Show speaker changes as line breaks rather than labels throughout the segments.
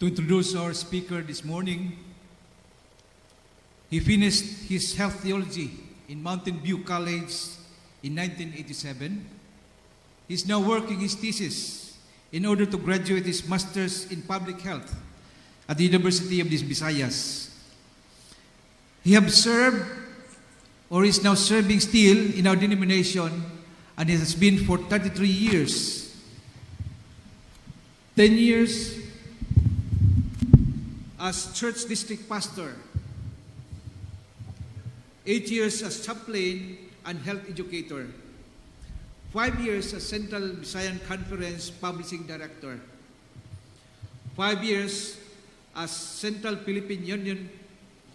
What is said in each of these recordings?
To introduce our speaker this morning, he finished his health theology in Mountain View College in 1987. He's now working his thesis in order to graduate his master's in public health at the University of the Visayas. He have served or is now serving still in our denomination, and it has been for 33 years. 10 years as church district pastor, 8 years as chaplain and health educator, 5 years as Central Visayan Conference publishing director, 5 years as Central Philippine Union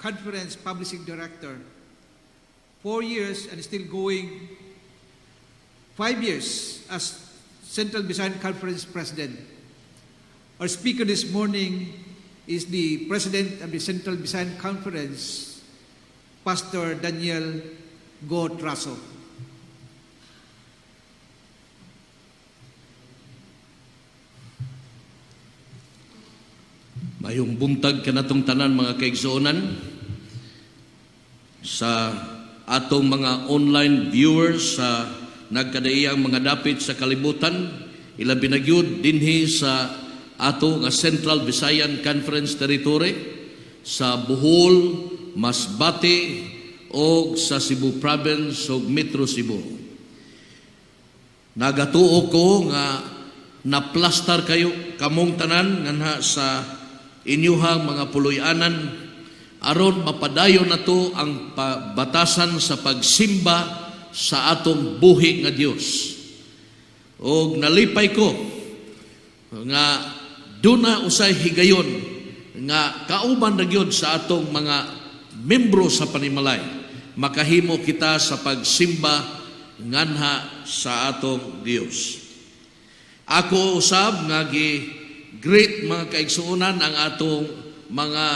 Conference publishing director, 4 years and still going, 5 years as Central Visayan Conference president. Our speaker this morning is the president of the Central Visayan Conference, Pastor Daniel Go Trazo.
Mayong buntag kanatong tanan, mga kaigsuonan, sa atong mga online viewers sa nagkadaiyang mga dapit sa kalibutan, ilabi na gyud dinhi sa ato nga Central Visayan Conference territory sa Bohol, Masbate o sa Cebu Province ug Metro Cebu. Nagatuo ko nga naplastar kayo kamong tanan nganha sa inyuhang mga puloy-anan aron mapadayon nato ang batasan sa pagsimba sa atong buhi nga Dios. Og nalipay ko nga duna usay higayon nga kauban na gyud sa atong mga membro sa panimalay, makahimo kita sa pagsimba nganha sa atong Dios. Ako usab nga gi greet, mga kaigsuonan, ang atong mga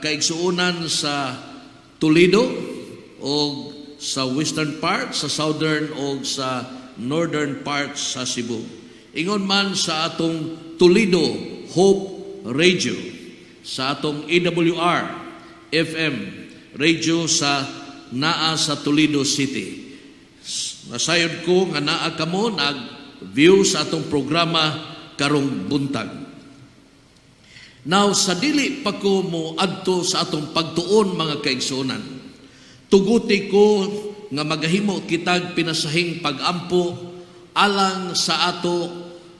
kaigsuonan sa Toledo o sa western part, sa southern o sa northern part sa Cebu. Ingon man sa atong Toledo Hope Radio, sa atong AWR FM radio sa naa sa Toledo City. Nasayod ko nga naa kamo nag-view sa atong programa karong buntag. Now, sa dili pa ko mo adto sa atong pagtuon, mga kaigsuonan, tuguti ko nga magahimo kitag pinasahing pagampo alang sa ato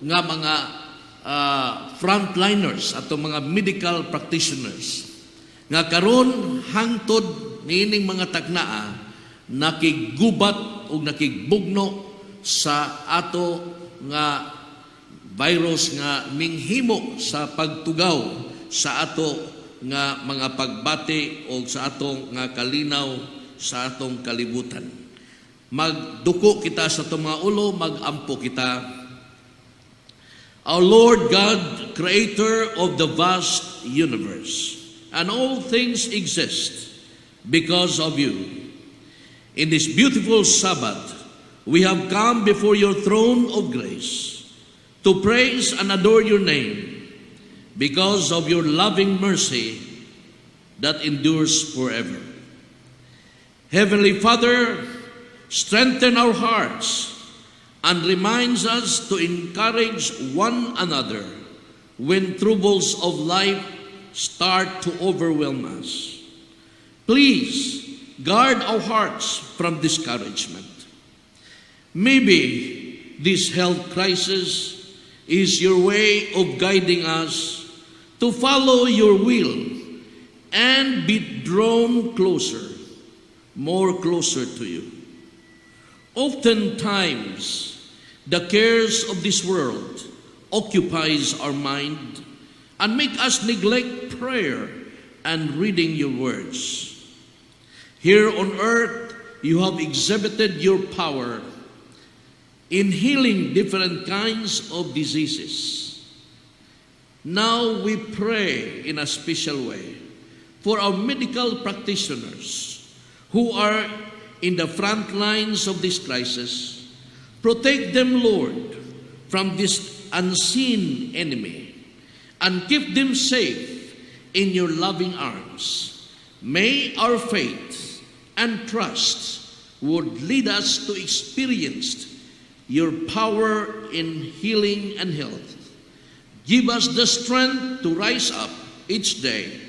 nga mga frontliners, ato mga medical practitioners nga karon hangtod niining mga taknaa nakiggubat o nakigbugno sa ato nga virus nga minghimo sa pagtugaw sa ato nga mga pagbati o sa atong nga kalinaw sa atong kalibutan. Magduko kita sa atong mga ulo, magampo kita. Our Lord God, creator of the vast universe, and all things exist because of you. In this beautiful Sabbath, we have come before your throne of grace to praise and adore your name because of your loving mercy that endures forever. Heavenly Father, strengthen our hearts and reminds us to encourage one another when troubles of life start to overwhelm us. Please guard our hearts from discouragement. Maybe this health crisis is your way of guiding us to follow your will and be drawn closer, more closer to you. Oftentimes, the cares of this world occupies our mind and make us neglect prayer and reading your words. Here on earth, you have exhibited your power in healing different kinds of diseases. Now we pray in a special way for our medical practitioners who are in the front lines of this crisis. Protect them, Lord, from this unseen enemy And keep them safe in your loving arms. May our faith and trust would lead us to experience your power in healing and health. Give us the strength to rise up each day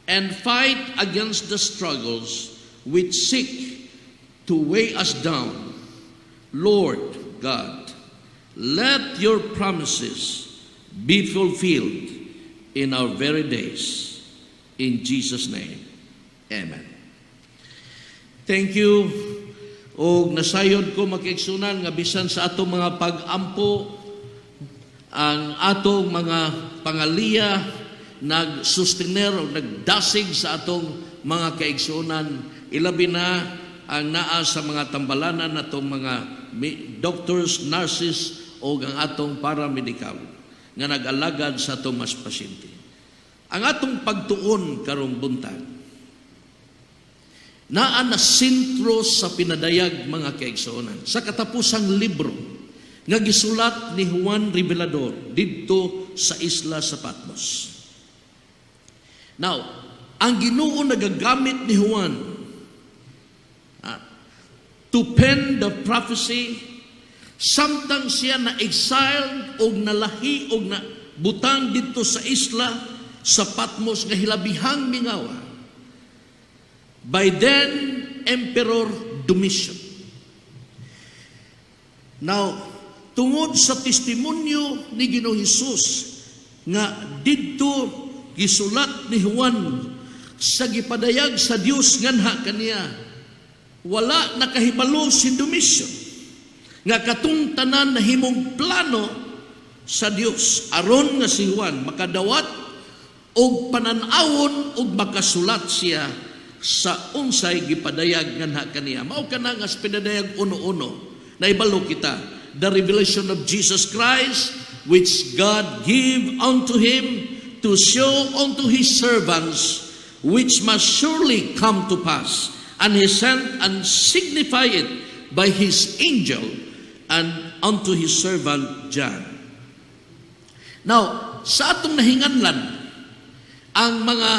and fight against the struggles which seek to weigh us down. Lord God, let your promises be fulfilled in our very days. In Jesus' name, amen. Thank you. Og nasayod ko, mga kaigsuonan, nga bisan sa atong mga pag-ampo, ang atong mga pangaliya nagsustener o nagdasig sa atong mga kaigsuonan, ilabi na ang naa sa mga tambalanan natong mga doctors, nurses o ang atong paramedical nga nag-alagad sa atong mas pasyente. Ang atong pagtuon karong buntag naa na sentro sa Pinadayag, mga kaigsuonan, sa katapusang libro nga gisulat ni Juan Revelador didto sa isla sa Patmos. Now, ang Ginoo nagagamit ni Juan to pen the prophecy samtang siya na exiled og nalahi og na butang didto sa isla sa Patmos nga hilabihang mingawa by then Emperor Domitian. Now, tungod sa testimonyo ni Ginoong Hesus nga didto gisulat ni Juan sa gipadayag sa Dios nganha kaniya, wala nakahibalo si Domitian nga katong tanan nahimong plano sa Dios aron nga si Juan makadawat og panan-awon og makasulat siya sa unsay gipadayag nganha kaniya. Mao kana nga sa Pinadayag 1:1, naibalo kita, the revelation of Jesus Christ, which God gave unto him to show unto his servants which must surely come to pass, and he sent and signify it by his angel and unto his servant John. Now, sa atong nahinganlan, ang mga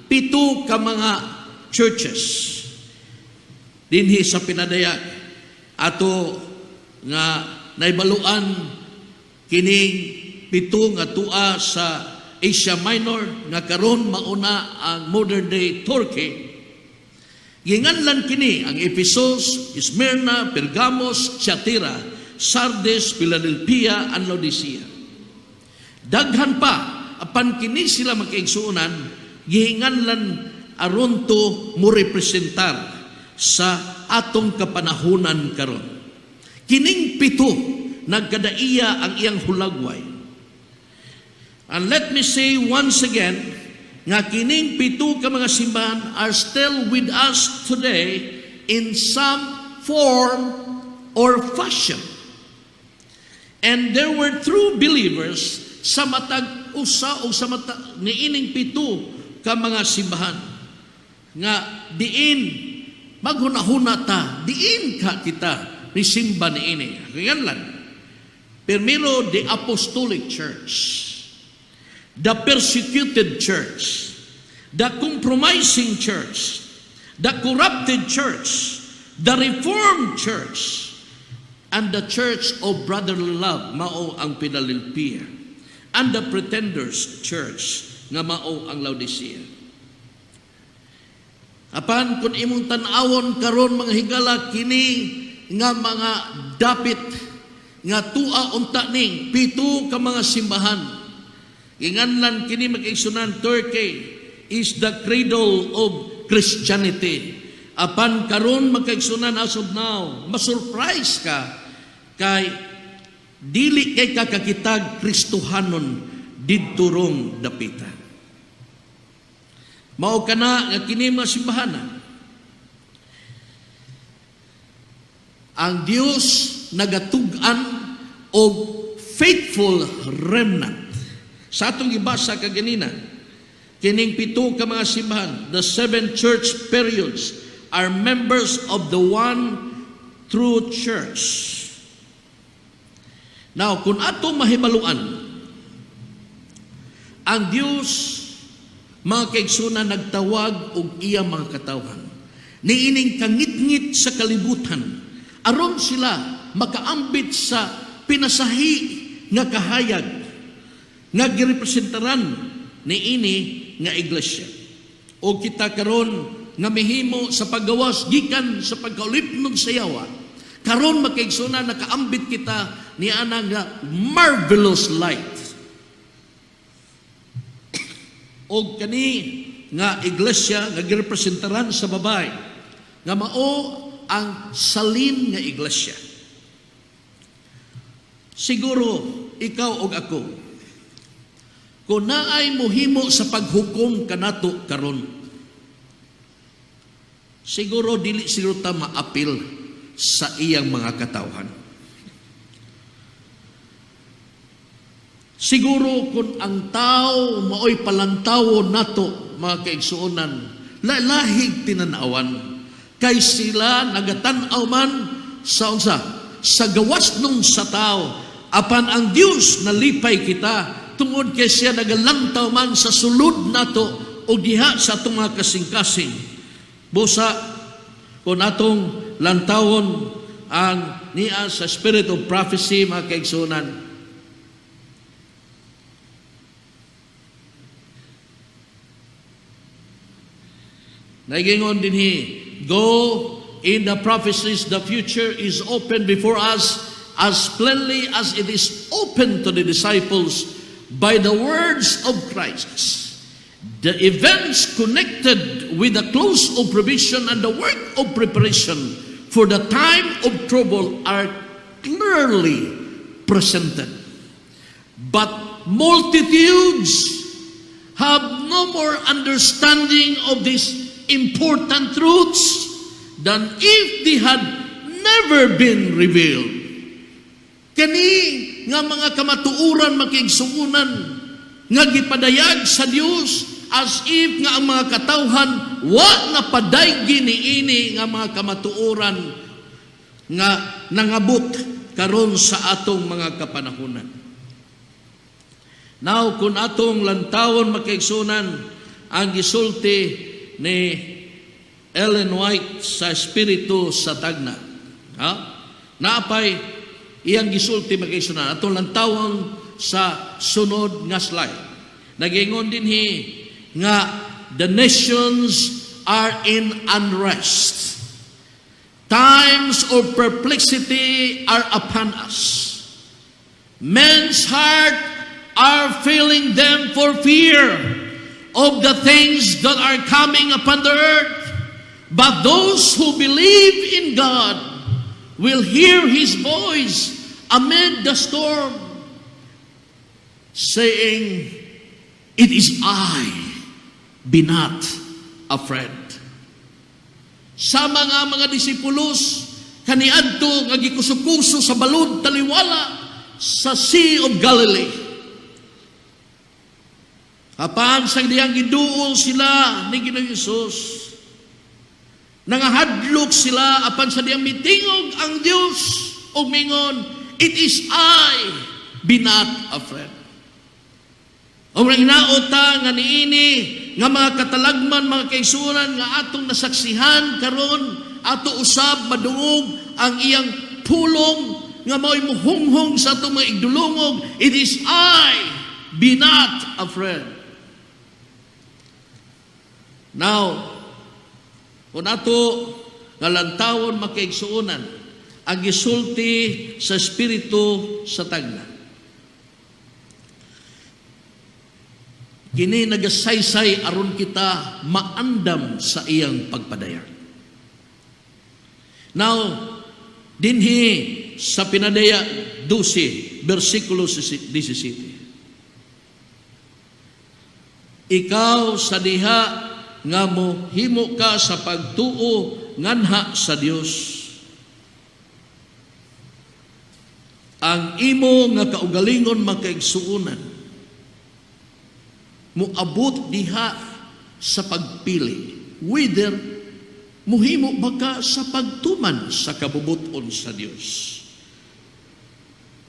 pito ka mga churches dinhi sa Pinadayag, ato nga naibaluan kining pito nga tua sa Asia Minor nga karon mauna ang modern day Turkey. Ginganlan kini ang Ephesus, Smyrna, Pergamos, Thyatira, Sardis, Philadelphia, and Laodicea. Daghan pa, apan kini sila, mga kaigsuonan, gihinganlan aron to mo representar sa atong kapanahunan karon. Kining pito nagkadaiya ang iyang hulagway. And let me say once again nga kining pito ka mga simbahan are still with us today in some form or fashion. And there were true believers sa matag usa o sa mata niining pito ka mga simbahan nga diin maghunahuna ta, diin ka kita ni simba niini. Kaya lang primero, the Apostolic Church, the persecuted church, the compromising church, the corrupted church, the Reformed Church, and the Church of Brotherly Love, mao ang Philadelphia, and the Pretenders Church, nga mao ang Laodicea. Apan kung imong tan-awon karon, mga higala, kini nga mga dapit nga tua unta ning pito ka mga simbahan. Ginganlan kini, mga kaigsuonan, Turkey is the cradle of Christianity. Apan karon, mga kaigsuonan, as of now, masurprise ka kay dili kay kakakitag Kristohanon didto rong dapita. Mao kana nga kini mga simbahana, ang Dios nagatug-an og faithful remnant. Sa atong gibasa kaganina, kining pito ka mga simbahan, the seven church periods, are members of the one true church. Now, kung atong mahibaluan, Ang Dios, mga kaigsunan, nagtawag og iya mga katawhan niining kangitngit sa kalibutan aron sila makaambit sa pinasahi nga kahayag nga girepresentaran niini nga iglesia. O kita karon nga mihimo sa paggawas gikan sa pagkaulipnog sa yawa, karon, mga kaigsunan, nakaambit kita ni ana nga marvelous light. Og kani nga iglesia nga girepresentaran sa babae nga mao ang salin nga iglesia. Siguro ikaw og ako, kung naay muhimo sa paghukom kanato karon, siguro dili siguro ta maapil sa iyang mga katawhan. Siguro kung ang tao maoy palantawo nato, mga kaigsuonan, lalahig tinanawan kay sila nagatan-aw man sa unsa, sa gawas nung sa tao, apan ang Dios nalipay kita tungod kay siya nagalantaw man sa sulod nato o diha sa atong mga kasing-kasing. Busa kung atong lantawon ang niya sa spirit of prophecy, mga kaigsunan, nagingon dinhi, "Go in the prophecies, the future is open before us as plainly as it is open to the disciples by the words of Christ. The events connected with the close of probation and the work of preparation for the time of trouble are clearly presented. But multitudes have no more understanding of these important truths than if they had never been revealed." Kani nga mga kamatuoran, mga kaigsuonan, nga gipadayag sa Dios as if nga ang mga katawhan wa na padaygi niini nga mga kamatuoran nga nangabot karon sa atong mga kapanahunan. Now, kung atong lantawon, mga kaigsuonan, ang gisulti ni Ellen White sa Espiritu sa Tagna. Ha? Naapay iyang gisulti, mga kaigsuonan. Atong lantawon sa sunod nga slide. Nagingon dinhi nga the nations are in unrest. Times of perplexity are upon us. Men's heart are failing them for fear of the things that are coming upon the earth. But those who believe in God will hear His voice amid the storm, saying, 'It is I, be not afraid.'" Sa mga disipulos, kaniadto nga gikuso-kuso sa balod taliwala sa Sea of Galilee. Apan sa diyang giduol sila ni Ginoong Hesus, nangahadlok sila, apan sa diyang mitingog ang Dios ug mingon, "It is I, be not afraid." O mga hinaot nga niini nga mga katalagman, mga kaigsuonan, nga atong nasaksihan karon, ato usab madungog ang iyang pulong nga mao'y muhunghong sa atong mga igdulungog, "It is I, be not afraid." Now, kung ato nga lantawon, mga kaigsuonan, ang gisulti sa Espiritu sa Tagna, kini nagasaysay aron kita maandam sa iyang pagpadayag. Now, dinhi sa Pinadaya 12, versikulo 17. Ikaw sa diha nga mohimo ka sa pagtuo nganha sa Dios, ang imo nga kaugalingon, mga kaigsuonan, moabot diha sa pagpili whether muhimo ba ka sa pagtuman sa kabubuton sa Dios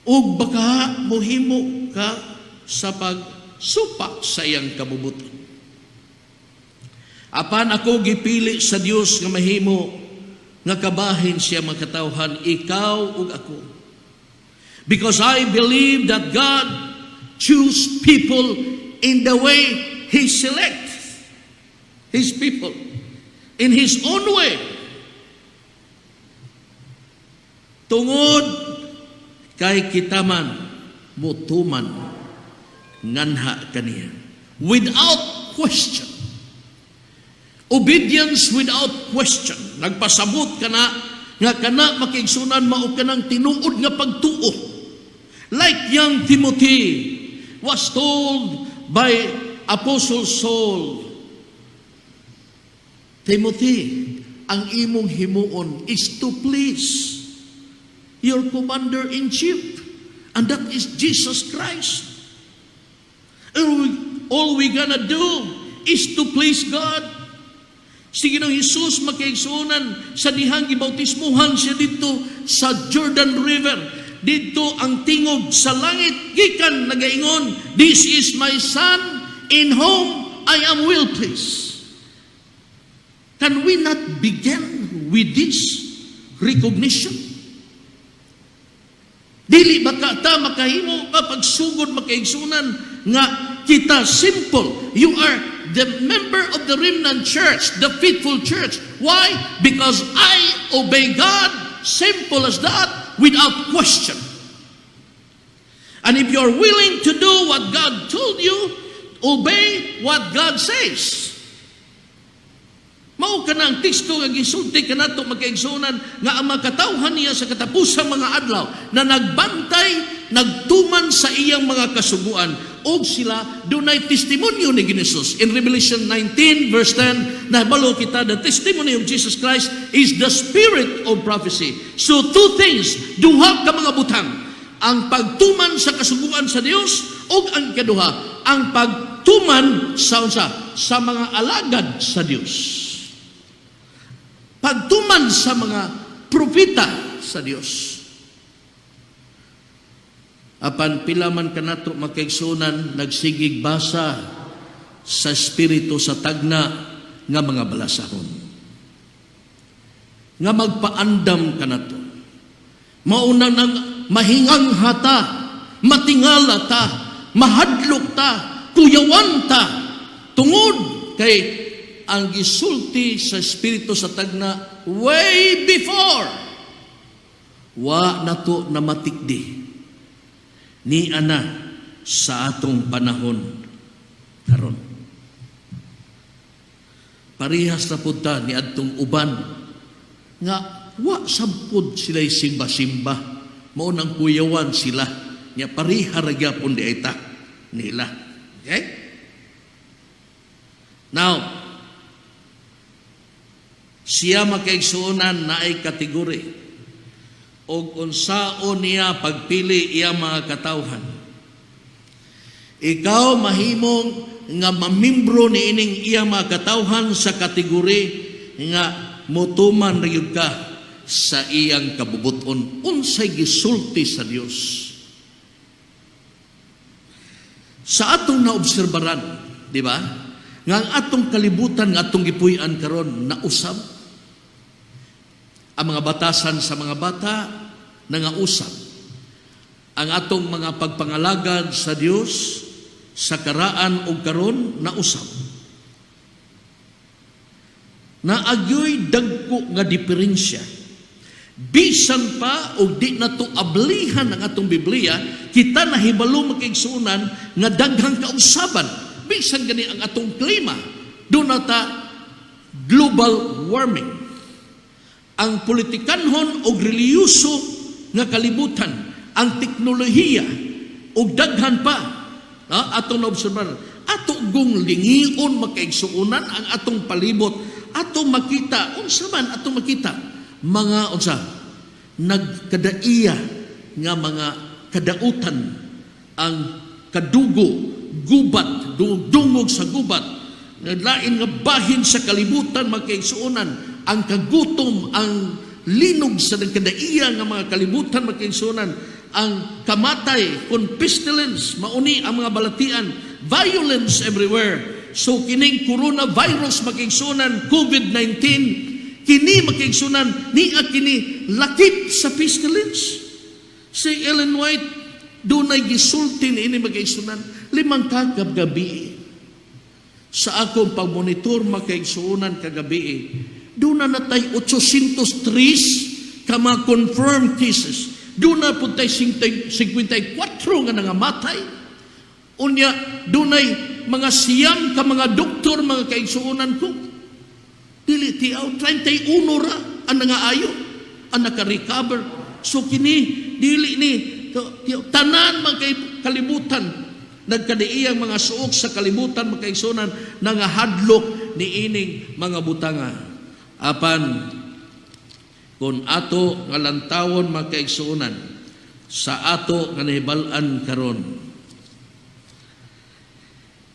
ug baka muhimo ka sa pagpasakop. pagsupak sa iyang kabubut-on. Apan ako gipili sa Dios nga mahimo nga kabahin siya mga katawhan, ikaw ug ako. Because I believe that God choose people in the way He select His people in His own way. Tungod kay kita man mutuman nganha kaniya without question. Obedience without question. Nagpasabot ka na nga kana makiigsunan mao kanang tinuod nga pagtuo. Like young Timothy was told by Apostle Saul, "Timothy, ang imong himuon is to please your commander-in-chief, and that is Jesus Christ." And all we gonna do is to please God. Si Ginoong Hesus, makaigsuonan, sa dihang gibautismuhan siya dito sa Jordan River, dito ang tingog sa langit gikan nagaingon, "This is my son in whom I am well pleased." Can we not begin with this recognition? Dili ba ka ta makahimo ka pagsugod, makaigsunan, nga kita simple? You are the member of the remnant church, the faithful church. Why? Because I obey God, simple as that, without question. And if you're willing to do what God told you, obey what God says. Mao kana ang teksto nga gisulti kanato, makaigsuonan, nga ang mga katawhan niya sa katapusang mga adlaw na nagbantay, nagtuman sa iyang mga kasuguan og sila dunay testimonyo ni Jesus. In Revelation 19 verse 10, nahibalo kita, the testimony of Jesus Christ is the spirit of prophecy. So two things, duha ka mga butang: ang pagtuman sa kasuguan sa Dios ug ang ikaduha, ang pagtuman sa unsa? Sa mga alagad sa Dios, pagtuman sa mga propeta sa Dios. Apan pila man kanato, makaigsunan, nagsigig basa sa espiritu sa tagna nga mga balasahon nga magpaandam kanato? Mauna nang mahingang hata, matingala ta, mahadlok ta, kuyawan ta, tungod kay ang gisulti sa espiritu sa tagna way before, wa nato na matikdi ni ana sa atong panahon karon. Parihas na pud ta ni adtong uban nga wa sampod sila simba-simba, mao nang kuyawan sila nya pareha ra gyapon di ay ta nila. Okay, now siya, makaigsuonan, naay kategory og unsaon niya pagpili iya mga katawhan. Ikaw mahimong nga mamimbro ni ining iya mga katawhan sa kategory nga mutuman ra gyud ka sa iyang kabubuton, unsay gisulti sa Dios. Sa atong naobserbaran, di ba? Nga ang atong kalibutan nga atong gipuy-an karon nausab. Ang mga batasan sa mga bata nangausab. Ang atong mga pagpangalagad sa Dios sa karaan ug karon nausab. Naagyoy dagko nga diferensya. Bisan pa og di nato ablihan ang atong Biblia, kita nahibalo, makigsuonan, nga daghang kausaban. Bisan gani ang atong klima, duna ta global warming. Ang politikanhon og relihiyoso nga kalibutan, ang teknolohiya ug daghan pa, ha, atong naobserbar. Ato gung lingion, makaigsuonan, ang atong palibot, atong makita unsa man, atong makita mga unsa nagkadaiya nga mga kadautan, ang kadugo, gubat, dungog sa gubat, nga lain nga bahin sa kalibutan, makaigsuonan, ang kagutom, ang linog sa nagkadaiya nga mga kalibutan, makaigsuonan, ang kamatay, kung pestilence, mauni ang mga balatian Violence everywhere. So kining coronavirus, mga kaigsuonan, COVID-19, kini, mga kaigsuonan, niya kini lakip sa pestilence. Si Ellen White dunay gisulti niini, mga kaigsuonan, 5 ka gabi. Sa akong pagmonitor, mga kaigsuonan, kagabi, duna na tay 803 ka mga confirmed cases. Duna pud tay 54 nga nangamatay. Unya, dunay mga 9 ka mga doktor, mga kaigsuonan ko. Dili tiaw, 31 ra ang nangaayo, ang naka-recover. So kini, dili ni, tanan mga kalibutan, nagkadiiyang mga suok sa kalibutan, mga kaigsuonan, nangahadlok ni ining mga butanga. Apan, kung ato nga lantawon, mga kaigsuonan, sa ato nga nahibal-an karon,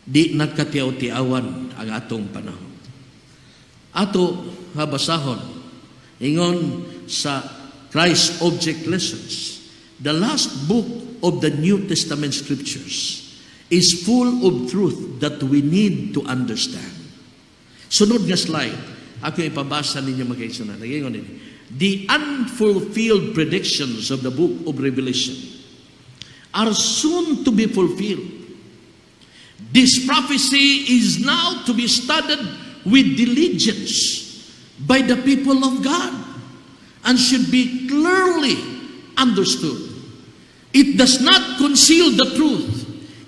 di nagkatiaw-tiawan ang atong panahon. Ato nga basahon, ingon sa Christ Object Lessons, the last book of the New Testament scriptures is full of truth that we need to understand. Sunod nga slide, ako ipabasa ninyo, mga kaigsuonan. Nag-ingon nini. The unfulfilled predictions of the book of Revelation are soon to be fulfilled. This prophecy is now to be studied with diligence by the people of God and should be clearly understood. It does not conceal the truth.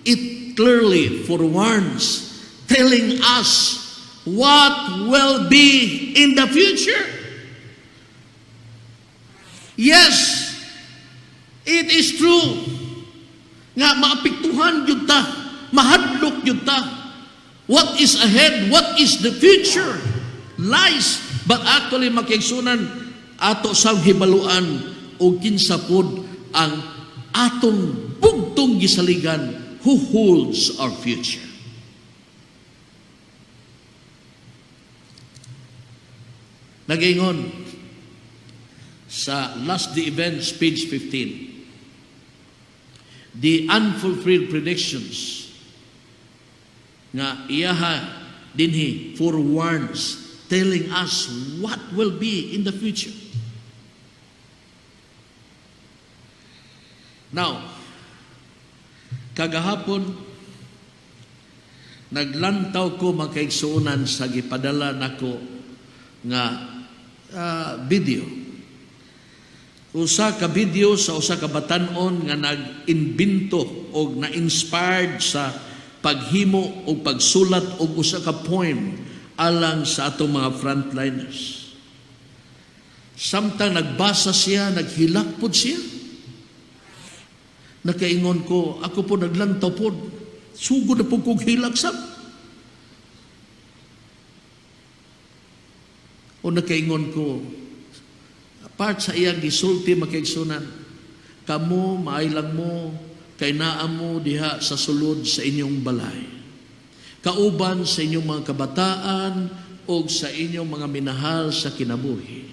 It clearly forewarns, telling us what will be in the future. Yes, it is true nga maapektuhan gyud ta, mahadlok gyud ta. What is ahead? What is the future? Lies. But actually, mga kaigsuonan, ato sa hibaluan o kinsa pod ang atong bugtong gisaligan, who holds our future. Nag-ingon sa Last Day Events, page 15, the unfulfilled predictions nga iyaha dinhi forewarns, telling us what will be in the future. Now, kagahapon, naglantaw ko, mga kaigsuonan, sa gipadala nako nga video. Usa ka video sa usa ka batan-on nga nag-imbento o na-inspired sa paghimo o pagsulat og usa ka poem alang sa atong mga frontliners. Samtang nagbasa siya, naghilak pod siya. Nakaingon ko, ako po naglantaw po. Sugod na po kong hilak sab. O nakaingon ko, apart sa iyang gisulti, mga kaigsuonan, kamo, maaylang mo, kay naa mo diha sa sulod sa inyong balay. Kauban sa inyong mga kabataan o sa inyong mga minahal sa kinabuhi.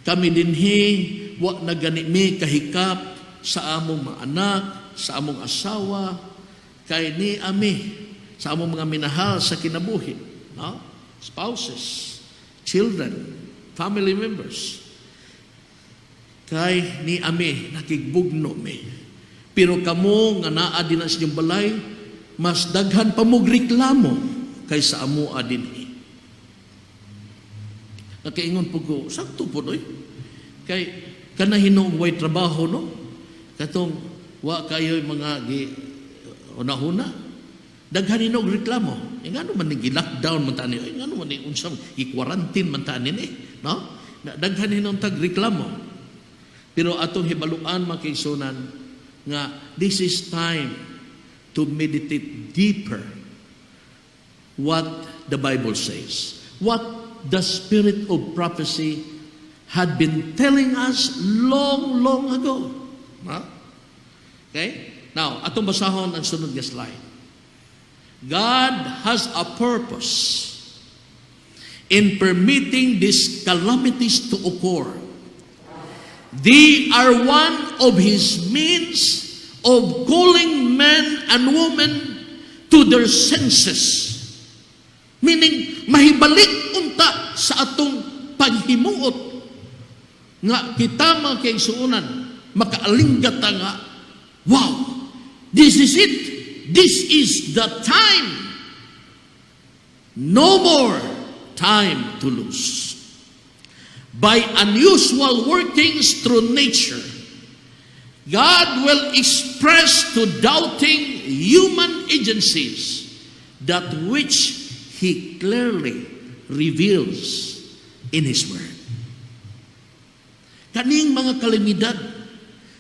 Kami dinhi, wa na gani mi kahikap sa among mga anak, sa among asawa, kay ni ami sa among mga minahal sa kinabuhi. No? Spouses, children, family members. Kay ni ami nakigbugno mi. Pero kamo nga naa din sa inyong balay, mas daghan pa mog reklamo kaysa amoa dinhi. Nakaingon po ko, sakto po doy. Kay kana hinuong way trabaho, no? Katong wa kayo mga gi una-una. Daghan hinuong reklamo. Eh, ngano man ni gi-lockdown man ta ni? Eh, ngano man ni unsang i-quarantine man ta ni, no? Daghan hinuong tag reklamo. Pero atong hibaluan, mga kaigsuonan, nga this is time to meditate deeper what the Bible says. What the spirit of prophecy had been telling us long, long ago. Ha? Okay? Now, atong basahon ang sunod nga slide. God has a purpose in permitting these calamities to occur. They are one of His means of calling men and women to their senses. Meaning, mahibalik unta sa atong paghimuot nga kita, mga kaigsuonan, makaalinggat ta nga, "Wow, this is it. This is the time. No more time to lose." By unusual workings through nature, God will express to doubting human agencies that which He clearly reveals in His Word. Kaning mga kalamidad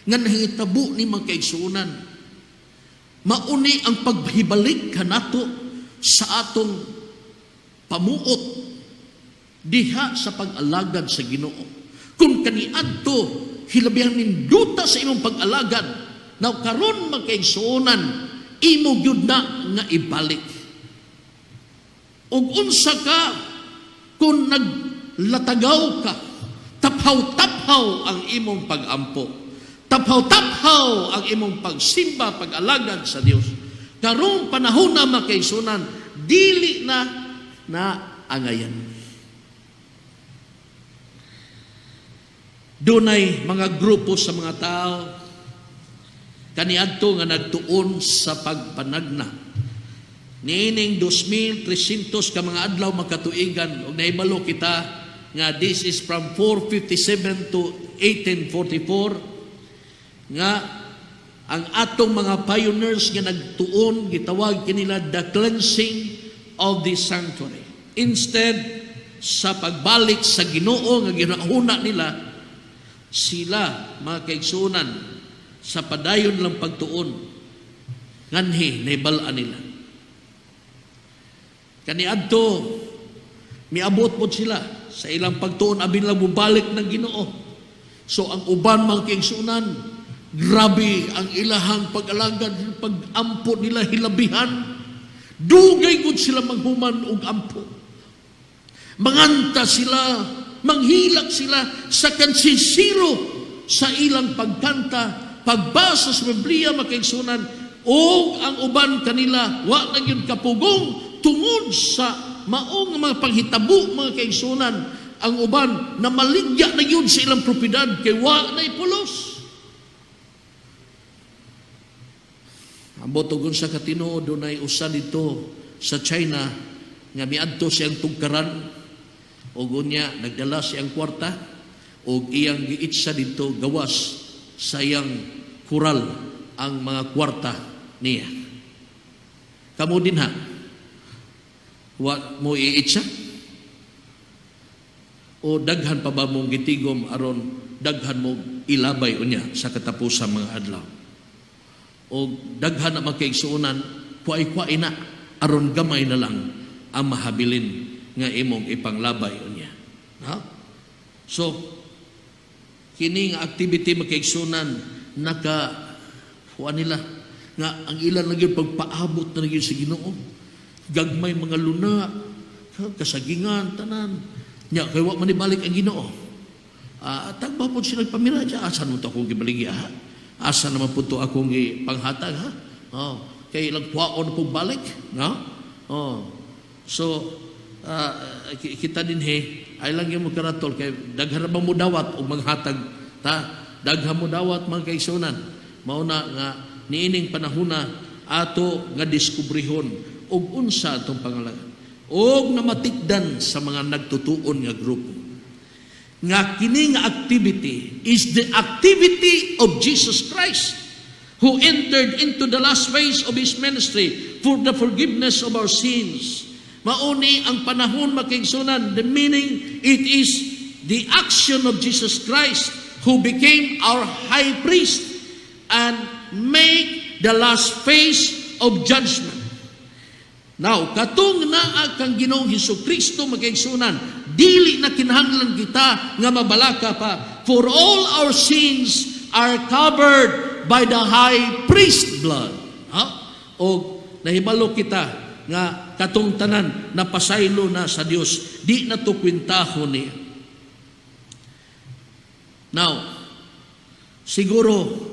nga nahitabo ni, mga kaigsuonan, mauni ang paghibalik kanato sa atong pamuot diha sa pag-alagad sa Ginoo. Kung kaniadto hilabihan ninduta sa imong pag-alagad, now karon, mga kaigsuonan, imo gyud na nga ibalik. Ug unsa ka kung naglatagaw ka, taphaw-taphaw ang imong pag-ampo, taphaw-taphaw ang imong pagsimba, pag-alagad sa Dios. Karong panahon na, mga kaigsuonan, dili na na angayan. Dunay mga grupo sa mga tao kaniadto nga nagtuon sa pagpanagna niining 2,300 ka mga adlaw makatuigan, ug nahibalo kita nga this is from 457 to 1844, nga ang atong mga pioneers nga nagtuon, gitawag kanila the cleansing of the sanctuary. Instead sa pagbalik sa Ginoo nga ginahuna nila, sila, mga kaigsuonan, sa padayon lang pagtuon nganhi naibal-an nila kaniadto, miabot pod sila sa ilang pagtuon abin lang mobalik ng Ginoo. So ang uban, mga kaigsuonan, grabe ang ilahang pag-alagad, pag-ampo nila hilabihan. Dugay gud sila manghuman og ampo. Manganta sila, manghilak sila sa kansisiro sa ilang pagkanta, pagbasa sa Biblia, mga kaigsuonan, o ang uban kanila wa na gyud kapugong tungod sa maong mga panghitabo, mga kaigsuonan. Ang uban na maligya na gyud sa ilang propiedad kay wa na ipulos. Ambot og sa katinuod, dunay usa dito sa China nga miadto siyang tugkaran ug unya nagdala siyang kwarta ug iyang giitsa dito gawas sa iyang kural ang mga kwarta niya. Kamo din ha, wa mo iitsa? O daghan pa ba mong gitigom aron daghan mo ilabay unya sa katapusan, mga adlaw? O daghan na, mga kaigsuonan, kuay-kuay na aron gamay na lang ang mahabilin nga imong ipanglabay unya. Ha? So kini nga activity, mga kaigsuonan, naka kuan nila nga ang ilan lang gyud pagpaabot na gyud sa Ginoo. Gagmay mga luna, kasagingan tanan. Nya kay wa man ibalik ang Ginoo. Ah, tagba po sila pamira dya. Asa naman to akong gibaligya, ha? Asa naman po to akong gipanghatag, ha? Oh, kay ilang kwaon po balik, no? Oh. So kita din he ay lang yung karatol kay daghan ba mo dawat og maghatag ta, daghan mo dawat, mga kaigsuonan. Mao na nga niining panahona ato nga diskubrihon og unsa atong pangalaga, og namatikdan sa mga nagtutuon nga grupo nga kini nga activity is the activity of Jesus Christ, who entered into the last phase of His ministry for the forgiveness of our sins. Mauni ang panahon, mga kaigsuonan, the meaning, it is the action of Jesus Christ, who became our high priest and make the last phase of judgment. Now, katong naa kang Ginoong Hesus Kristo, mga kaigsuonan, dili na kinahanglan kita nga mabalaka pa. For all our sins are covered by the high priest blood. Ha? O nahibalo kita nga katong tanan napasaylo na sa Dios. Di na to kwentahon niya. Now, siguro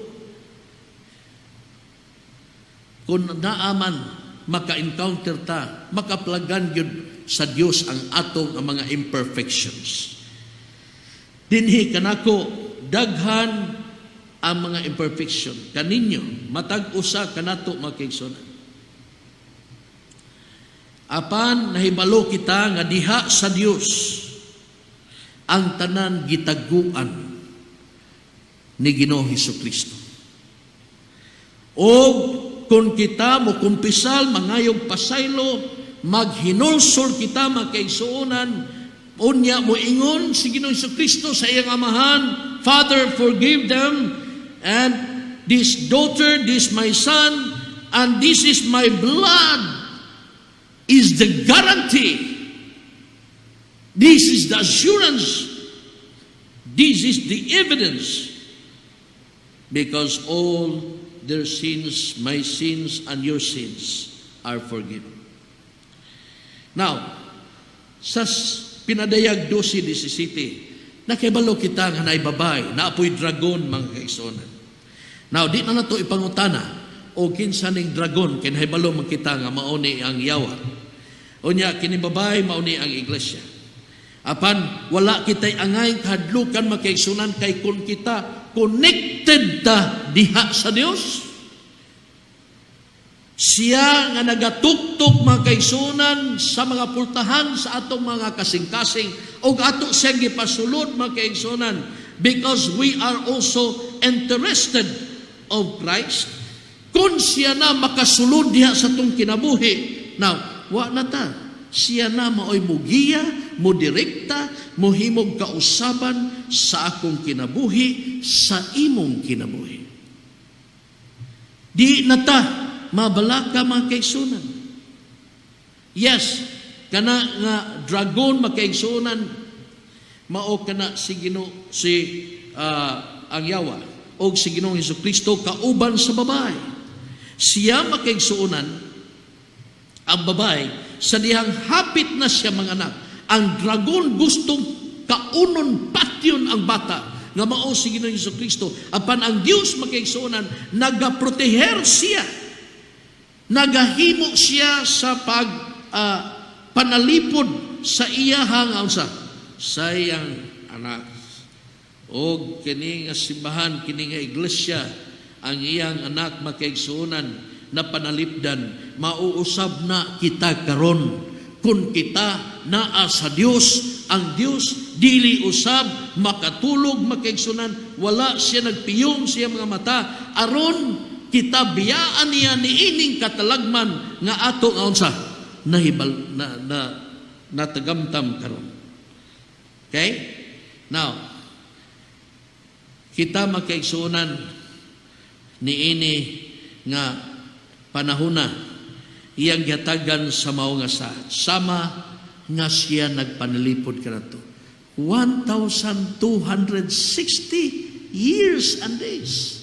kung naaman maka-encounter ta, makaplagan gyud sa Dios ang atong ang mga imperfections. Dinhi kanako daghan ang mga imperfection kaninyo, matag usa kanato, mga kaigsuonan. Apan nahibalo kita nga diha sa Dios ang tanan gitaguan ni Ginoong Hesus Kristo. O kung kita mo kumpisal, mangayog pasaylo, maghinulsol kita, mga kaigsuonan, unya mo ingon si Ginoong Kristo sa iyang Amahan, "Father, forgive them, and this daughter, this my son, and this is my blood, is the guarantee. This is the assurance. This is the evidence. Because all their sins, my sins and your sins are forgiven." Now, sa Pinadayag 12:17, nakibalo kita nga naay babae, naapoy dragon, mga kaigsuonan. Now, di na nato ipangutana o kinsa ning dragon, kay nahibalo man kita nga mao ni ang yawa. Unya kini babae, mao ni ang iglesia. Apan wala kita'y angay kahadlukan, mga kaigsuonan, kay kung kita connected ta diha sa Dios, siya nga nagatuktok, mga kaigsuonan, sa mga pultahan sa atong mga kasing-kasing ug ato siyang gipasulod, mga kaigsuonan, because we are also interested of Christ. Kung siya na makasulod diha sa atong kinabuhi, now, wa na ta. Siya na maoy mugiya, mo direkta, mohimog kausaban sa akong kinabuhi, sa imong kinabuhi. Di na ta mabalaka, mga kaigsuonan. Yes, kana nga dragon, mga kaigsuonan, mao kana si Gino si ang yawa og si Ginoong Hesus Kristo kauban sa babae. Siya, mga kaigsuonan, ang babae, sa dihang hapit na siya manganak, ang dragon gustong kaunon, patyon ang bata nga mao si Ginoong Hesus Kristo. Apan ang Dios, mga kaigsuonan, nagaproteher siya. Nagahimo siya sa pag panalipod sa iyahang unsa? Sa iyang anak. Og kini nga simbahan, kini nga iglesia, ang iyang anak, mga kaigsuonan, na panalipdan, mauusab na kita karon. Kung kita naa sa Dios, ang Dios dili usab makatulog, mga kaigsuonan, wala siya nagpiyong siya mga mata aron kita biyaan niya niining katalagman nga ato nga unsa nahibal na na natagamtam karon. Okay? Now, kita, mga kaigsuonan, niini nga panahona, iyang gihatagan sa mao nga sa sama nga siya nagpanalipod kanato 1,260 years and days.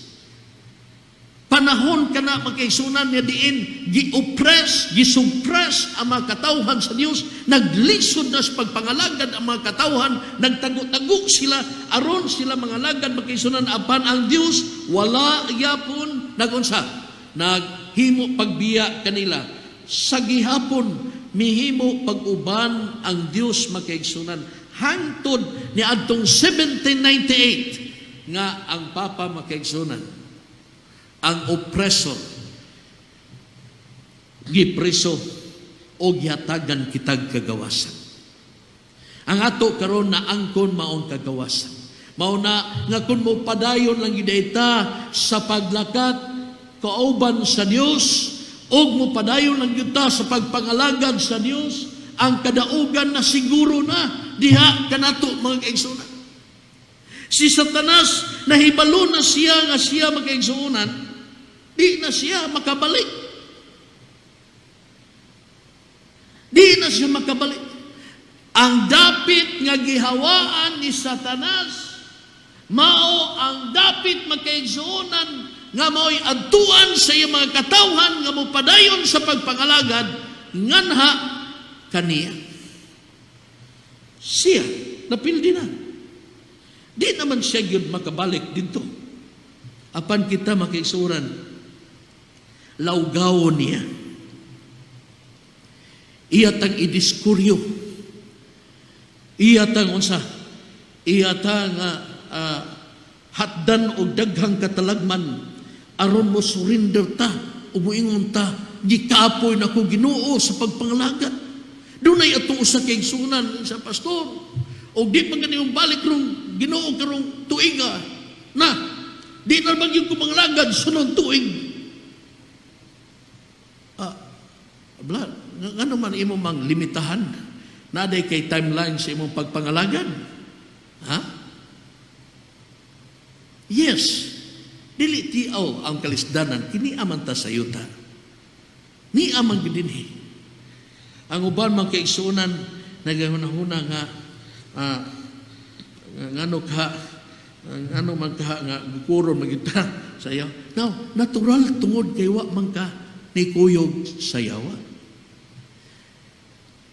Panahon kana, mga kaigsuonan, nga diin gi-oppress, gi-suppress ang mga katawhan sa Dios, naglisod na sa pagpangalagad ang mga katawhan, nagtago-tago sila aron sila mangalagad, mga kaigsuonan, apan ang Dios wala yapon nagunsa, naghimo pagbiya kanila. Sa gihapon mihimo pag-uban ang Dios, mga kaigsuonan, hangtod ni adtong 1798 nga ang Papa, mga kaigsuonan, ang oppressor, gipreso o gihatagan kitag kagawasan. Ang ato karon na angkon maong kagawasan. Mao na nga kung mo padayon lang gyud ta sa paglakat kauban sa Dios ug mo padayon lang gyud ta sa pagpangalagad sa Dios, ang kadaugan na siguro na diha kanato, mga kaigsuonan. Si Satanas, nahibalo na siya nga siya, mga kaigsuonan, di na siya makabalik. Di na siya makabalik. Ang dapit nga gihawaan ni Satanas, mao ang dapit, mga kaigsuonan, nga mao'y adtuan sa iyang mga katawhan nga mopadayon sa pagpangalagad nganha kaniya. Siya, napildi na. Di naman siya gyud makabalik dito. Apan kita, mga kaigsuonan, lawgawon niya. Iya tang idiskuryo. Iya tang unsa? Iya tang hatdan og daghang katalagman aron mo surrender ta ug moingon ta, "Gikapoy nako, Ginoo, sa pagpangalagad." Dunay atong usa ka igsuonan sa pastor og di man gani balik rong Ginoo karong tuiga na, di na man gyud ko mangalagad sunod tuig. Bla, ngano man imo mang limitahan? Naa diay kay timeline sa imong pagpangalagad, ha? Yes, dili tiaw ang kalisdanan, kini aman ta sa yuta. Ni amang gidinhi. Ang uban man kaigsuonan nagahuna-huna nga ngano ka, ngano man ka nga gukuron man kita sa iyo. Now, natural tungod kay wa man ka ni kuyog sa yawa.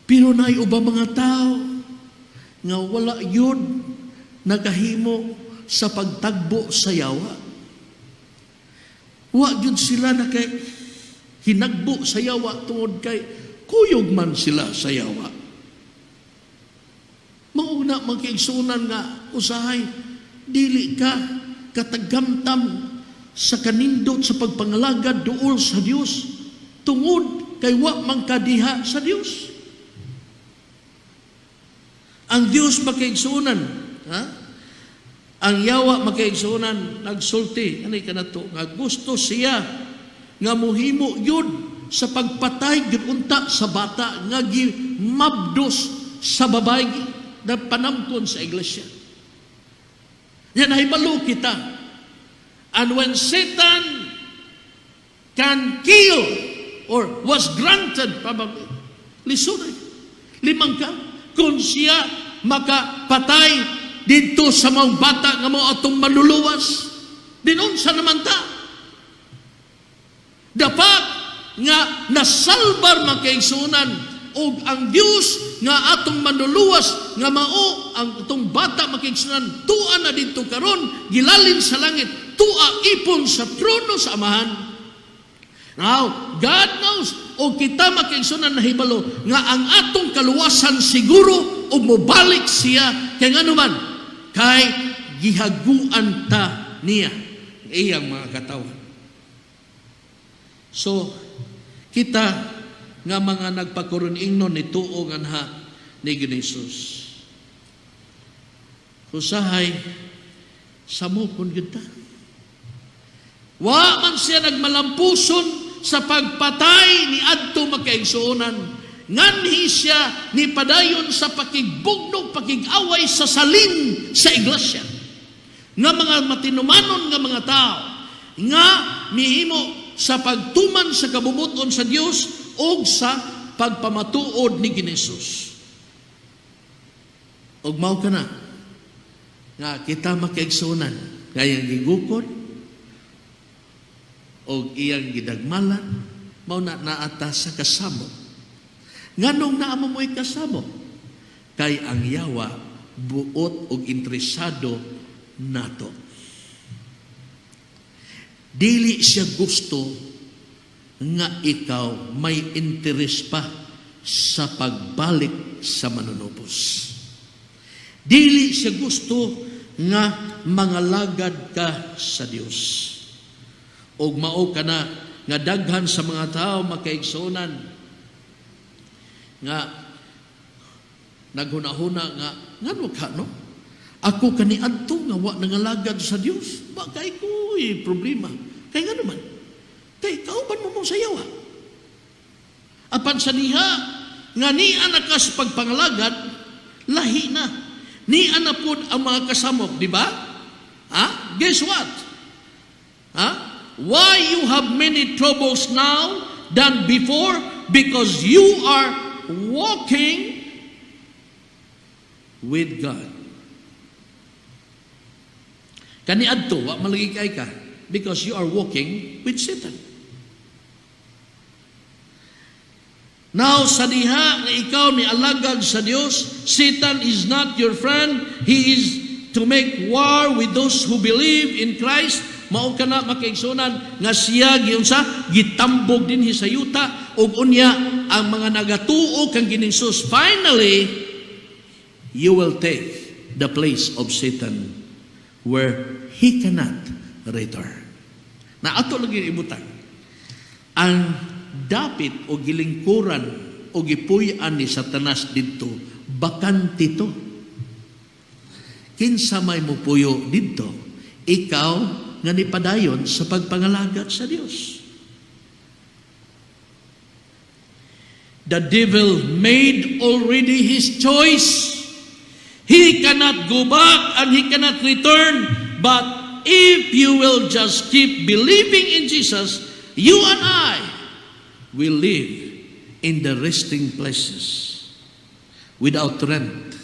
Pero naay ubang mga tao nga wala yun nakahimo sa pagtagbo sa yawa. Wa gyud sila nakay hinagbo sa yawa tungod kay kuyog man sila sa yawa. Mauna magkaigsunan nga usahay dili ka katagamtam sa kanindot sa pagpangalagad duol sa Dios tungod kay wa man kadiha sa Dios. Ang Dios, makaigsunan, ha? Ang yawa, makaigsunan, nagsulti ani kanato nga gusto siya nga muhimo yun sa pagpatay gyud unta sa bata nga gimabdos sa babae na panamkon sa iglesia. Yan, nahibalo kita. And when Satan can kill or was granted probably, lisod ay. Limang ka, kung siya makapatay dito sa mga bata nga mao atong maluluwas, dinunsa naman ta? Dapat nga nasalbar makaigsunan og ang Dios nga atong manluluwas nga mao ang atong bata, makaigsunan, tua na dito karon, gilalin sa langit, tua ipon sa trono sa Amahan. Now, God knows o kita, makaigsunan, nahibalo nga ang atong kaluwasan siguro ug mobalik siya, kay ngano man kay gihaguan ta niya iyang mga katawan. So, kita nga mga nagpakuron ingnon ni tuo nganha ni Jesus. Usahay samokon gyud ta. Wa man siya nagmalampuson sa pagpatay ni adto, makaigsuonan. Nganhi siya ni padayon sa pakigbugnog, pakig-away sa salin sa iglesia. Nga mga matinumanon nga mga tao nga mihimo sa pagtuman sa kabubut-on sa Dios o sa pagpamatuod ni Ginesus. Og mao kana nga kita, makaigsuonan, nga iyang gigukod og iyang gidagmalan, mao na naata sa kasamok. Nganong naa mo mo'y kasamok? Kay ang yawa buot og interesado nato. Dili siya gusto nga ikaw may interes pa sa pagbalik sa manunubos. Dili siya gusto nga mangalagad ka sa Dios. Og mao kana nga daghan sa mga tao, makaigsuonan, nga naghuna-huna nga ngano ka no? Ako kaniadto nga wa nangalagad sa Dios, ba kay ko'y problema? Kay ngano man? Kay kauban mo mo sa yawa. Apan sa diha nga niya na ka sa pagpangalagad, lahi na. Niya na pod ang mga kasamok, di ba? Ha? Guess what? Ha? Why you have many troubles now than before? Because you are walking with God. Kaniadto, wa malagi kay ka because you are walking with Satan. Now, sa diha nga ikaw ni alagad sa Dios, Satan is not your friend. He is to make war with those who believe in Christ. Mao kana, makaigsunan, nga siya giunsa, gitambog dinhi sa yuta ug unya ang mga nagatuo kang Ginoong Hesus, finally, you will take the place of Satan where he cannot return. Na ato lagi ibutang. Ang dapit o gilingkuran o gipuy-an ni Satanas didto, bakante to. Kinsa may mupuyo didto? Ikaw nga nipadayon sa pagpangalagad sa Dios. The devil made already his choice. He cannot go back and he cannot return. But if you will just keep believing in Jesus, you and I will live in the resting places without rent,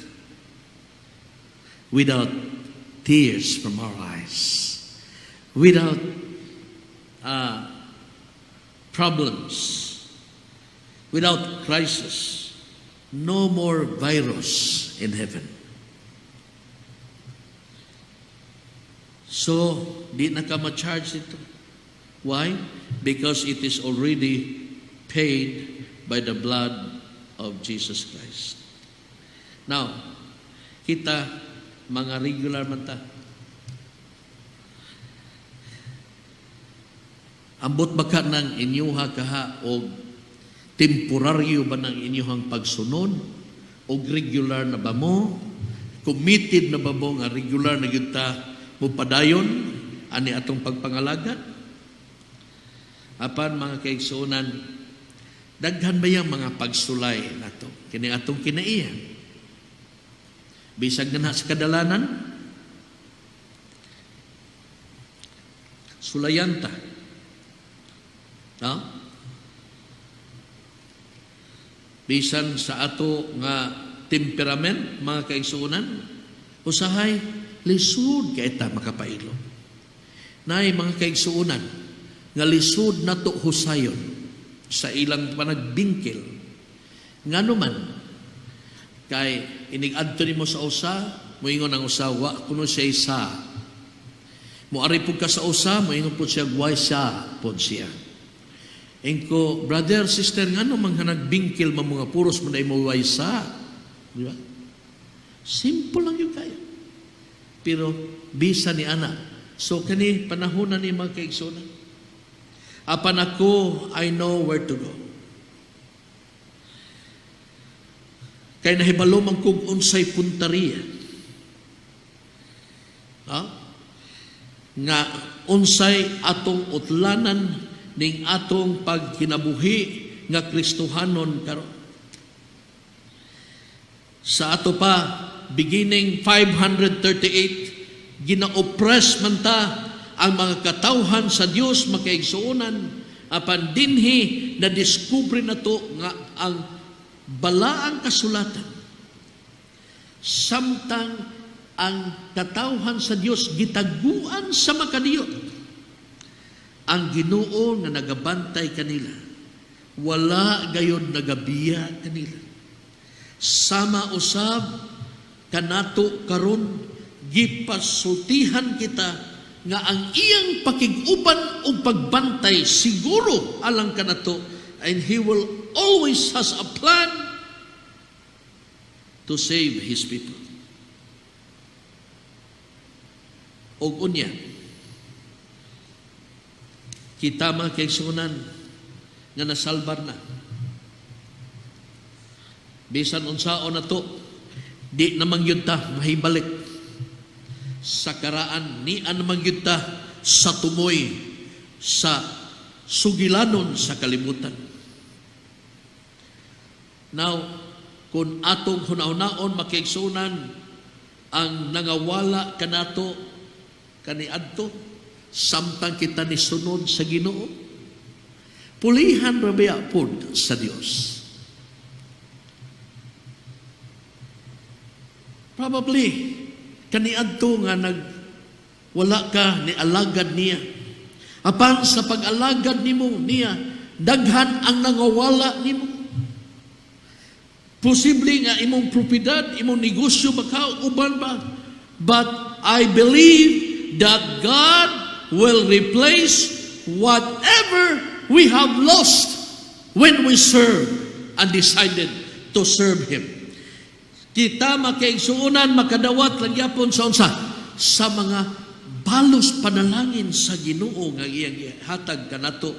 without tears from our eyes, without problems, without crisis, no more virus in heaven. So, di na ka ma-charge ito. Why? Because it is already paid by the blood of Jesus Christ. Now, kita, mga regular man ta. Ambot baka ng inyuha kaha o temporaryo ba ng inyuhang pagsunod? O regular na ba mo? Committed na ba mo nga regular na gyud ta mupadayon ani atong pagpangalagad? Apan mga kaigsuonan, daghan ba yang mga pagsulay nato kini atong kinaiya? Bisag na sa kadalanan, sulayan ta. No? Bisan sa ato nga temperament, mga kaigsuonan, usahay lisod kay ta makapailo. Nay mga kaigsuonan, nga lisod nato husayon sa ilang panagbingkil. Ngano man, kay inig-adto nimo sa usa, moingon ang usa, wa kuno siya isa. Moari pud ka sa usa, moingon pud siya, wa siya pud siya. Engko, brother, sister, ngano man nga nagbingkil man mga puros man ay mo wa isa? Di ba? Simple lang yun kayo. Pero bisa ni ana. So kani panahon na ni mga kaigsuonan. Apan ako, I know where to go. Kay nahibalo man kog unsay puntariya. Ha? Nga unsay atong utlanan ning atong pagkinabuhi nga Kristohanon karon. Sa ato pa, beginning 538, gina-oppress man ta ang mga katawhan sa Dios makaigsuonan, apan dinhi na diskubre nato nga ang balaang kasulatan samtang ang katawhan sa Dios gitaguan sa makadiyot, ang Ginoo nga nagabantay kanila wala gayod nagabiya kanila. Sama usab kanato karon, gipasultihan kita nga ang iyang pakig-uban o pagbantay siguro alang kanato, and he will always has a plan to save his people. Og unya, kita mga kaigsuonan nga nasalbar na. Bisan unsaon na to, di namang yun ta mahibalik sa karaan, ni anamang yun ta sa tumoy, sa sugilanon sa kalibutan. Now, kung atong hunahunaon makiigsunan ang nangawala kanato kaniadto samtang kita nisunod sa Ginoo, pulihan ra baya pod sa Dios. Probably kaniadto nga nag wala ka ni alagad niya. Apan sa pag-alagad nimo niya, daghan ang nangawala nimo. Posible nga imong propiedad, imong negosyo baka uban ba? But I believe that God will replace whatever we have lost when we serve and decided to serve Him. Kita, makaigsuonan, makadawat lang gyapon sa unsa? Sa mga balos panalangin sa Ginoo nga iyang hatag kanato.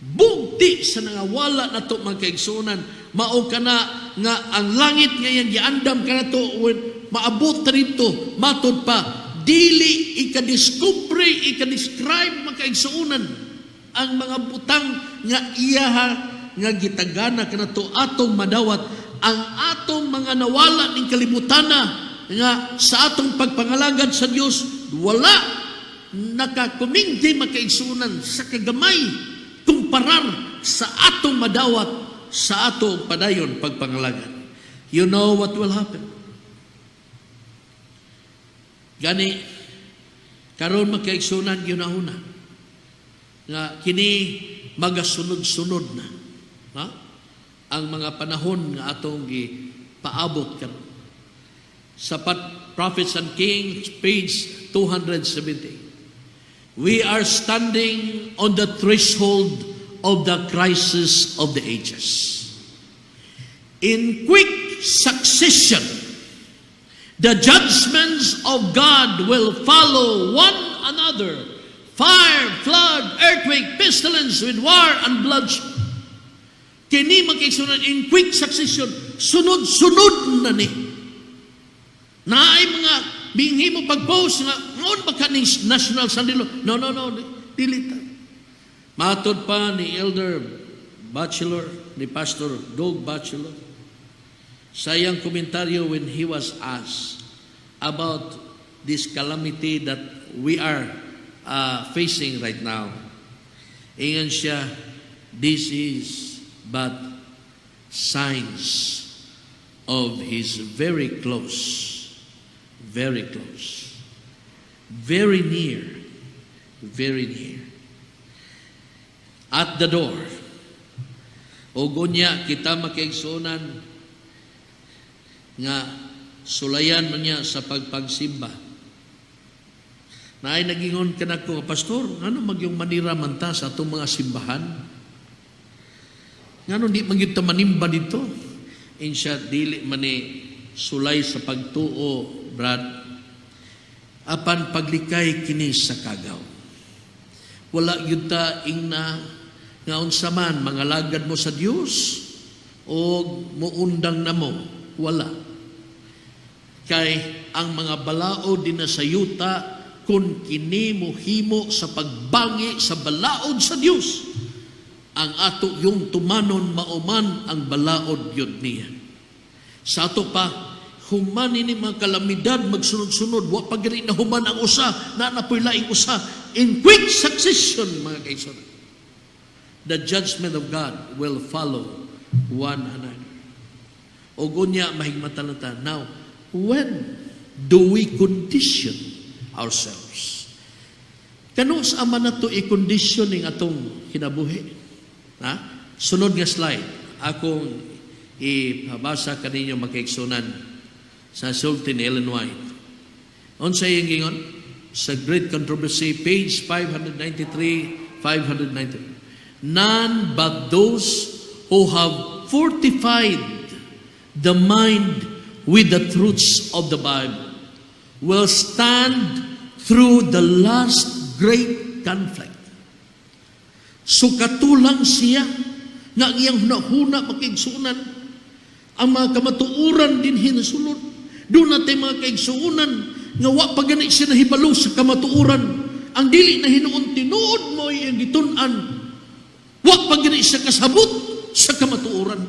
Bugti sa nangawala nato, mga kaigsuonan, mao kana nga ang langit nga iyang giandam kanato when maabot rito, matod pa dili ikadiskubre, ikadescribe, mga kaigsuonan, ang mga butang nga iyaha nga gitagana kanato atong madawat. Ang atong mga nawala ning kalibutana nga sa atong pagpangalagad sa Dios wala nakakumingdi, makaigsuonan, sa kagamay kumparar sa atong madawat sa atong padayon pagpangalagad. You know what will happen. Gani karon, makaigsuonan, gyunahuna nga kini magasunod-sunod na, ha? Ang mga panahon nga atong gipaabot karon. Sa Prophets and Kings, page 270. We are standing on the threshold of the crisis of the ages. In quick succession, the judgments of God will follow one another. Fire, flood, earthquake, pestilence, with war and bloodshed. Kini, magkaisunod in quick succession, sunod-sunod na ni. Naay mga binghi mo pag-post nga, ngaon ba ka ning National Sunday Law? No, no, no, dili ta. Matod pa ni Elder Batchelor, ni Pastor Doug Batchelor, sa iyang komentaryo when he was asked about this calamity that we are facing right now. Ingon siya, "This is but signs of His very close, very near, very near. At the door." O gunya, kita, makaigsuonan, nga sulayan man niya sa pagpagsimba. Naay nagingon kanako, "Pastor, ngano magyung manira man ta sa atong mga simbahan? Ngano di man gyud ta manimba dito?" Insya, dili man ni sulay sa pagtuo, Brad. Apan paglikay kini sa kagaw. Wala gyud ta ingna nga unsa man mangalagad mo sa Dios o muundang na mo, wala. Kay ang mga balaod din na sa yuta, kung kini mohimo sa pagbangi sa balaod sa Dios, ang ato yung tumanon mauman ang balaod yun niya. Sa ato pa, human ini mga kalamidad magsunod-sunod, wa pa gani na human ang usa, na napoy laing usa, in quick succession, mga kaigsuonan. The judgment of God will follow one another. O gunya, mahigmatan na ta. Now, when do we condition ourselves? Kano sa ama na to i-condition ning atong kinabuhi? Ha? Sunod nga slide. Akong ipabasa kaninyo, makaigsuonan, sa sulti ni Ellen White. Unsa iyang gingon? Sa Great Controversy, page 593, 590. "None but those who have fortified the mind with the truths of the Bible will stand through the last great conflict." So katulang siya nga ang iyang hunahuna, makaigsuonan, ang mga kamatuoran din hinasulod. Doon natin, mga kaigsuonan, nga wa pa gani siya nahibalo sa kamatuoran. Ang dili na hinuon tinuod mo iyang gitun-an. Wa pa gani siya kasabot sa kamatuoran.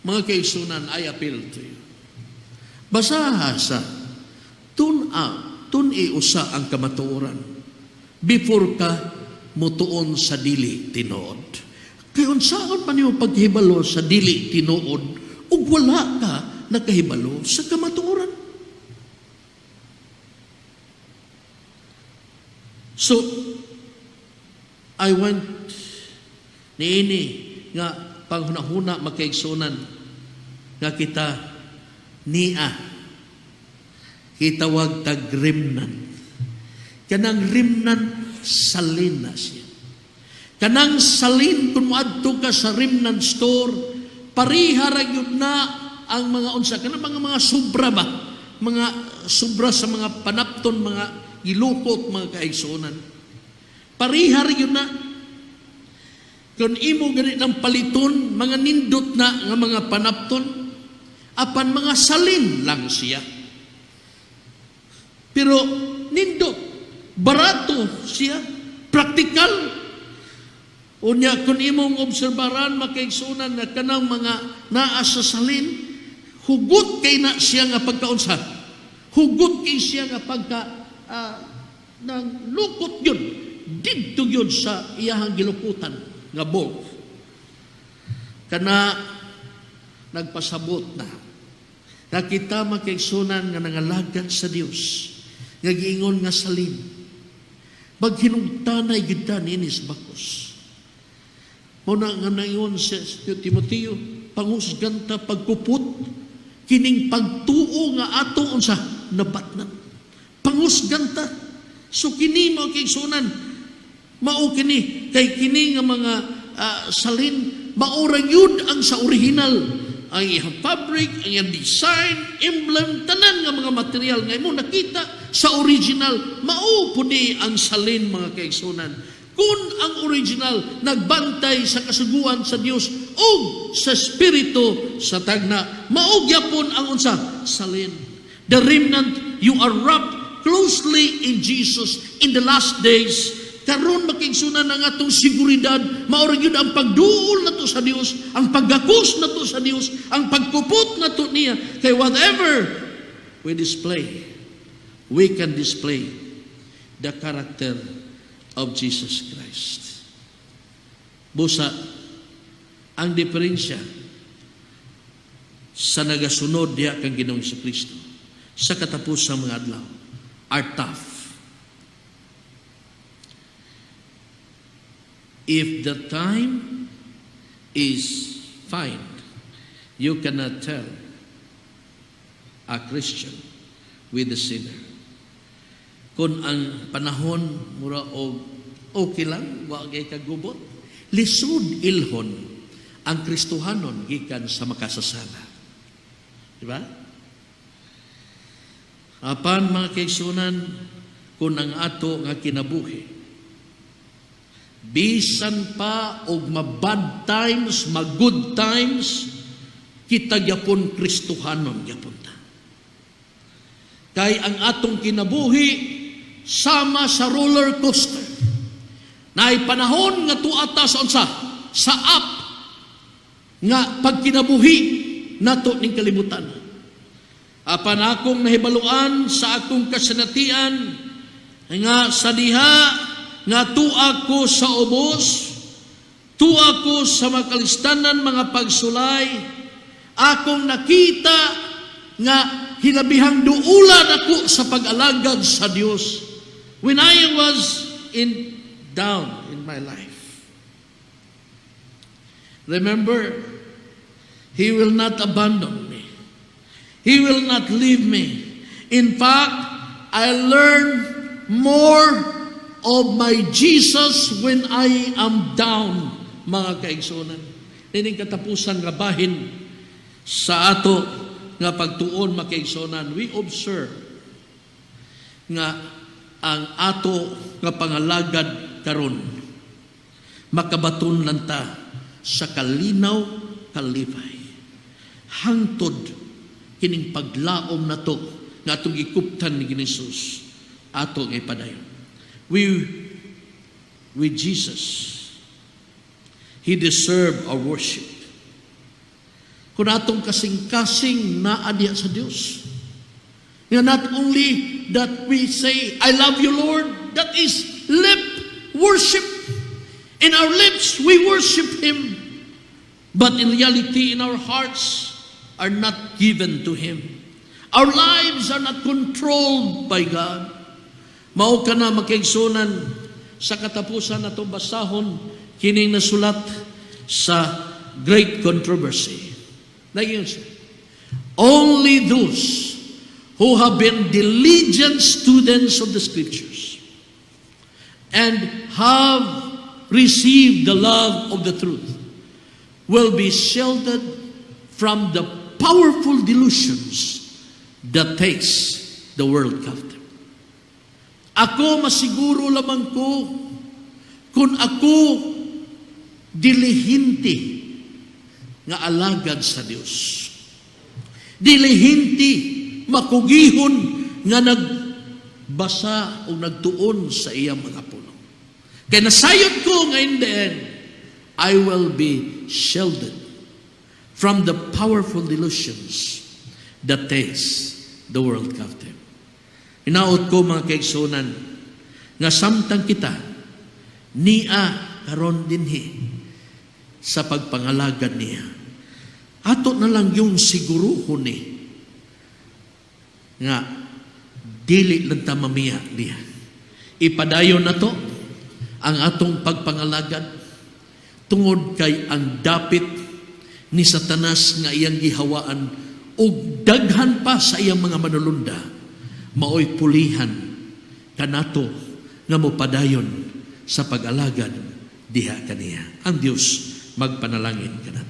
Mga kaigsuonan, I appeal to you. Basaha sa tun-a, tun-i usa ang kamatuoran before ka mutuon sa dili tinuod. Kay unsaon man nimo paghibalo sa dili tinuod ug wala ka nakahibalo sa kamatuoran? So, I went niini nga panghunahuna, makaigsuonan, nga kita nia kitawag tag remnant. Kanang remnant, salin na siya. Kanang salin, kung moadto ka sa remnant store, Pareha ra gyud na ang mga unsa kana mga sobra ba? Mga sobra sa mga panapton, mga gilukot, mga kaigsuonan. Pareha ra gyud na. Kung imo gani ng paliton, mga nindot na nga mga panapton, apan mga salin lang siya. Pero nindot, barato siya, praktikal. Unya, kung imong obserbaran, makaigsunan na kanang mga naa sa salin, hugot kay na siya nga pagkaunsa. Hugot kay siya nga pagka nang lukot yun. Didto yun sa iyahang gilukutan nga bolt. Kana nagpasabot na na kita, makaigsunan, nga nangalagad sa Dios, nga giingon nga salin, maghinungtanay gyud ta niini sa bakos. Mao na nga naingon si Timoteo, "Panghusgan ta pagkupot kining pagtuo nga ato unsa nabatnan." Panghusgan ta. So kini, mga kaigsunan, mao kini kay kini nga mga salin mao ra gyud ang sa original, ang iyang fabric, ang iyang design, emblem, tanan nga mga material nga imo nakita sa original, mao pud ni ang salin, mga kaigsunan. Kung ang original nagbantay sa kasuguan sa Dios o sa espiritu sa tagna, mao gyapon ang unsa salin. The remnant, you are wrapped closely in Jesus in the last days. Karon, makaigsunan, ang atong seguridad mao ra gyud ang pagduol nato sa Dios, ang paggakos nato sa Dios, ang pagkupot nato niya, kay whatever we display, we can display the character of Jesus Christ. Busa ang diferensya sa nagasunod diha kang Ginoong Kristo sa katapusang mga adlaw are tough. If the time is fine, you cannot tell a Christian with the sinner. Kung ang panahon mura og okay lang, wa kay kagubot, lisod ilhon ang Kristohanon gikan sa makasasala. Di ba? Apan, mga kaigsunan, kung ang ato nga kinabuhi bisan pa og ma-bad times, ma-good times, kita gyapon Kristohanon gyapon ta. Kay ang atong kinabuhi sama sa roller coaster. Naay panahon nga tuwa ta sa unsa? Sa up nga pagkinabuhi nato ning kalibutan. Apan akong nahibaluan sa akong kasinatian nga sa diha nga tua ko sa ubos, tua ko sa makalistanan mga pagsulay, akong nakita nga hilabihang duulan ako sa pag-alagad sa Dios when I was in down in my life. Remember, He will not abandon me. He will not leave me. In fact, I learn more of my Jesus when I am down, mga kaigsunan. Nining katapusan nga bahin sa ato nga pagtuon, mga kaigsunan, we observe nga ang ato nga pangalagad karon, makabaton lang ta sa kalinaw kalipay hangtod kining paglaom nato nga atong gikuptan ni Jesus ato nga ipadayon. We with Jesus, He deserve our worship. Kung atong kasing-kasing naa diha sa Dios, nga not only that we say, "I love you, Lord," that is lip worship. In our lips, we worship Him. But in reality, in our hearts are not given to Him. Our lives are not controlled by God. Mao kana, makaigsunan, sa katapusan na itong basahon kining nasulat sa Great Controversy. Naging siya, "Only those who have been diligent students of the Scriptures and have received the love of the truth will be shielded from the powerful delusions that takes the world captive. Ako, masiguro lamang ko kung ako dilihente nga alagad sa Dios. Dilihente makugihon nga nagbasa o nagtuon sa iyang mga pulong. Kay nasayod ko nga in the end, I will be shielded from the powerful delusions that takes the world captive. Hinaot ko, mga kaigsunan, nga samtang kita nia karon dinhi sa pagpangalagad niya, ato na lang yung siguruhon ni nga dili lang ta mamiya niya. Ipadayon na to ang atong pagpangalagad tungod kay ang dapit ni Satanas nga iyang gihawaan ug daghan pa sa iyang mga manulunda maoy pulihan kanato nga mopadayon sa pag-alagad diha kaniya. Ang Dios magpanalangin kanato.